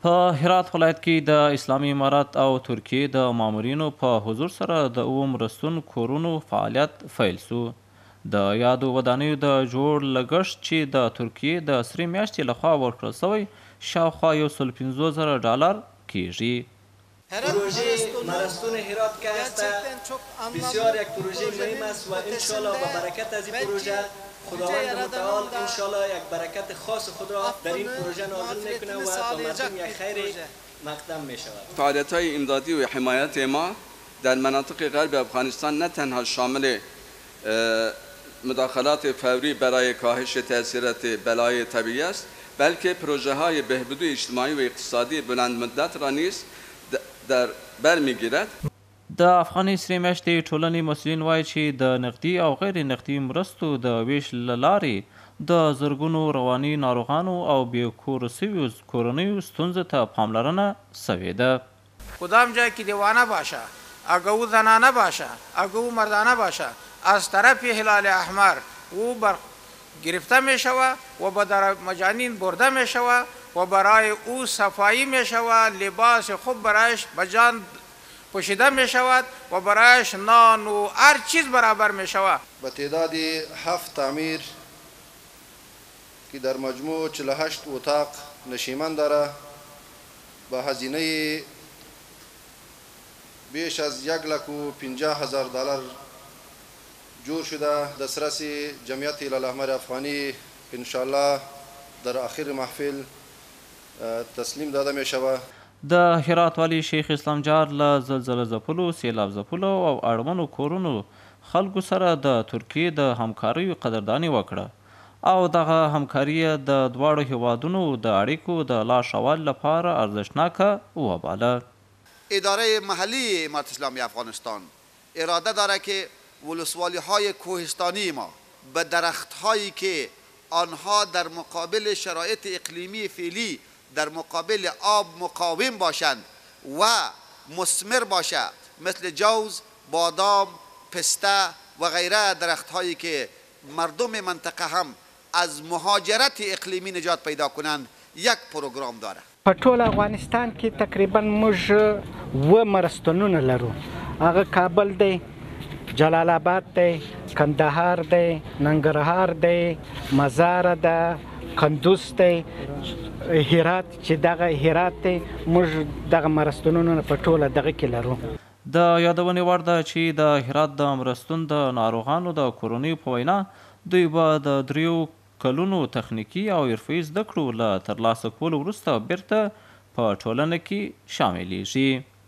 په هرات ولایت کې د اسلامي امارت او ترکیې د مامورینو په حضور سره د اوو مرستون کورونو فعالیت پیل شو. د یادو ودانیو د جوړ لګښت چې د ترکیې د سرې میاشتې لخوا ورکړل شوی، شاوخوا یو سل پنځوس زره ډالر کیږي. پروژه مرستون هرات که هست بسیار یک پروژه مهم است و انشالله به برکت از این پروژه خداوند متعال انشالله یک برکت خاص خود را در این پروژه نازل میکنه و به مردم یک خیر مقدم میشود. فعالیت های امدادی و حمایت ما در مناطق غرب افغانستان نه تنها شامل مداخلات فوری برای کاهش تاثیرات بلای طبیعی است، بلکه پروژه های بهبودی اجتماعی و اقتصادی بلند مدت را نیز در بر میگیرد. د افغاني سرې میاشتې ټولنې مسؤلین وايي چې د نقدي او غیر نقدي مرستو د وېش له لارې د زرګونو رواني ناروغانو او بې کوره شویو کورنیو ستونزو ته پاملرنه شوې ده. کدام جای که دیوانه باشه، اگه او زنانه باشه، اگه او مردانه باشه، از طرف هلال احمر او بر گرفته می شود و به در مجانین برده می شود و برای او صفایی می شود، لباس خوب برایش به جان پوشیده می شود و برایش نان و هر چیز برابر می شود. به تعداد 7 تعمیر که در مجموع 48 اتاق نشیمن داره به هزینه بیش از 1,50,000 دلار جور شده دسترس جمعیت هلال احمر افغانی انشاءالله در آخر محفل تسلیم داده می شود. د هرات والي شیخ اسلام جار له زلزله ځپلو، سیلاب ځپلو او اړمنو کورونو خلکو سره د ترکیې د همکاریو قدرداني وکړه او دغه همکاري یې د دواړو هیوادونو د اړیکو د لا ښه والي لپاره ارزښتناکه وباله. اداره محلی امارت اسلامی افغانستان اراده داره که ولسوالی های کوهستانی ما به درخت هایی که آنها در مقابل شرایط اقلیمی فعلی در مقابل آب مقاوم باشند و مثمر باشه، مثل جوز، بادام، پسته و غیره، درخت هایی که مردم منطقه هم از مهاجرت اقلیمی نجات پیدا کنند، یک پروگرام داره. په ټول افغانستان کې تقریبا موږ اووه مرستونونه لرو. هغه کابل دی، جلال آباد دی، کندهار دی، ننګرهار دی، مزار ده، کندوز دی، هرات چې دغه هرات دی. موږ دغه مرستونونه په ټوله دغه کې لرو. د یادونې وړ ده چې د هرات د مرستون د ناروغانو د کورنیو په وینا دوی به د 3 کلونو تخنیکي او حرفوي زده کړو له ترلاسه کولو وروسته بیرته په ټولنه کې شاملیږي.